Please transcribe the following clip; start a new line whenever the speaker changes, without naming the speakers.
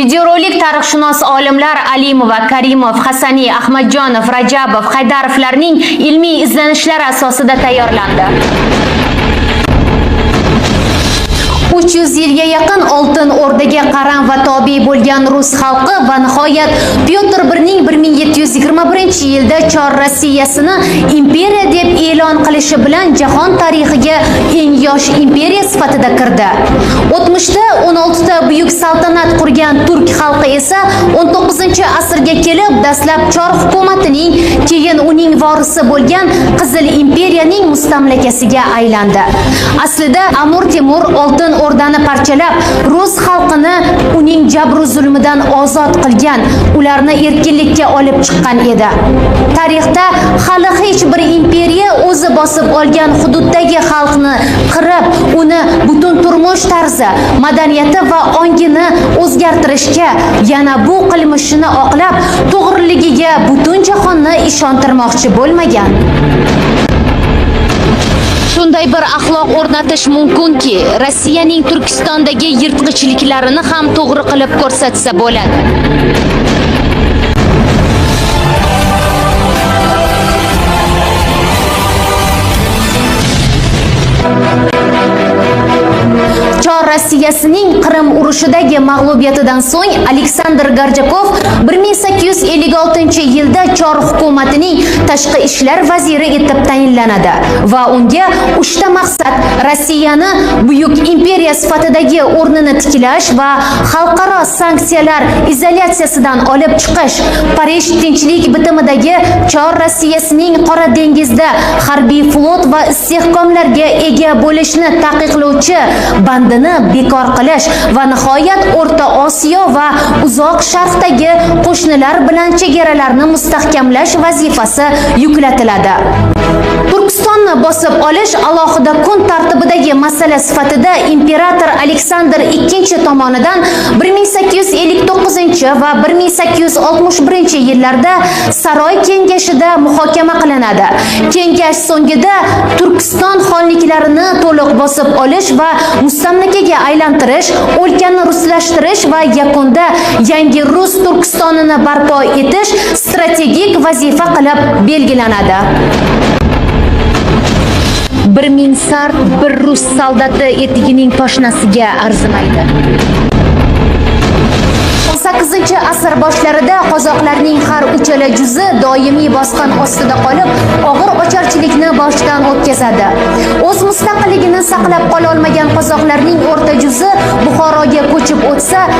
Videorolik tarixshunos olimlar Alimova, Karimov, Hasani, Ahmadjonov, Rajabov, Haydarovlarning ilmiy izlanishlari asosida tayyorlandi. 300 yilga yaqin Oltin O'rdaga qaram va tobe bo'lgan rus xalqi va nihoyat Pyotr I 1721-yilda Chor Rossiyasini imperiya deb e'lon qilishi bilan jahon tarixiga eng yosh imperiya sifatida kirdi. O'tmishda 16 ta buyuk saltanat qurgan turk xalqi esa 19-asrga kelib dastlab Chor hukumatining, keyin uning vorisi bo'lgan Qizil imperiyaning mustamlakasiga aylandi. Aslida Amir Temur Oltin O'rdani parchalab, rus xalqini uning jabru zulmidan ozod qilgan, ularni erkinlikka olib chiqqan edi. Tarixda hali hech bir imperiya o'zi bosib olgan hududdagi xalqni qirib, uni butun turmush tarzi, madaniyati va ongini o'zgartirishga, yana bu qilmishini oqlab, to'g'riligiga butun jahonni ishontirmoqchi bo'lmagan. Shunday bir axloq o'rnatish mumkinki, Rossiyaning Turkistondagi yirtqichliklarini ham to'g'ri qilib ko'rsatsa bo'ladi. Chor Rossiyasining Qrim urushidagi mag'lubiyatidan so'ng Aleksandr Gorchakov 1856-yilda Chor hukumatining tashqi ishlar vaziri etib tayinlanadi va unga uchta maqsad: Rossiyani buyuk imperiya sifatidagi o'rnini tiklash va xalqaro sanksiyalar izolyatsiyasidan olib chiqish, Parij tinchlik bitimidagi Chor Rossiyasining Qora dengizda harbiy flot va istehkomlarga ega bo'lishni taqiqlovchi bandini bekor qilish va nihoyat O'rta Osiyo va Uzoq Sharqdagi qo'shnilar bilan chegaralarni mustahkamlash vazifasi yuklatiladi. Turkistonni bosib olish alohida kun tartibidagi masala sifatida imperator Aleksandr II tomonidan 1859 va 1861-yillarda saroy kengashida muhokama qilinadi. Kengash so'ngida Turkiston xonliklarini to'liq bosib olish va mustamlakaga aylantirish, o'lkani ruslashtirish va yakunda yangi rus Turkistonini barpo etish strategik vazifa qilib belgilanadi. 1000 sart bir rus soldati etigining poshnasiga arzimaydi. 18-asr boshlarida qozoqlarning har uchala juzi doimiy bosqin ostida qolib, og'ir ocharchilikni boshdan o'tkazadi. O'z mustaqilligini saqlab qola olmagan qozoqlarning o'rta juzi Buxoroga ko'chib o'tsa,